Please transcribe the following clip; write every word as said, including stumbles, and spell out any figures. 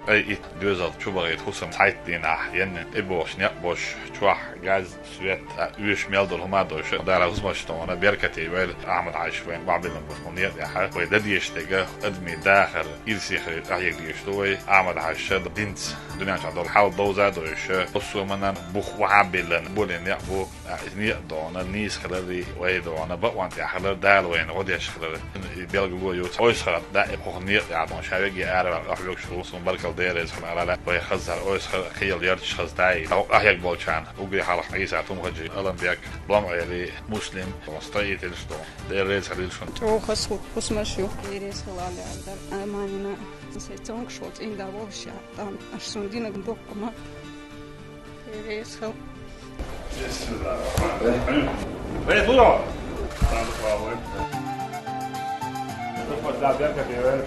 Ай, итт доьзал чу бахийта хӀусам цхьайтта дийнахь енна, тӀебогӀуш некъ болуш, чохь газ, свет, а, оьшуш мел долу хӀума а долуш, Дала хӀусамаш тхуна беркате йойла, Ахьмад-Хьаьжа вайна охьабиллина болу некъа тӀехь вай дан дезаш дерг, адамийн дахар, ирсе хилар къахьега дезаш ду вай, Ахьмад-Хьаьжас динца, дуьнен чохь долу хьал довза а довзуш, массо а хӀуманна бух охьа а биллина болийна некъ бу. А, иза некъ а догӀна, нийса хилар, вай догӀна, бакъонан тӀехь хилар, Дала вайна гӀо деш хилар. И билгало ю, ойсхара даим кху некъа тӀехь догӀна, ша веге араваьлла, ахь вегаш ву, суна баркалла, Дела реза хуьлда, вай хаза хӀара ойсхара кхел ярташ хаза дай. Ахь егна болчарна, уггаре хьалха Ӏийса, Тумхаджи, Аламбек, Лом-Ӏели, Муслим, строительш ду. Дела реза хуьлда шуна. ЧӀогӀа хаза хӀусамаш ю. Дела реза хуьлда, Ӏамина. Сайн цомгуш волу цӀийнда волуш я. Там аш суна динарг доккха ма. Реза хила. Реза хила. Реза хила. Реза хила.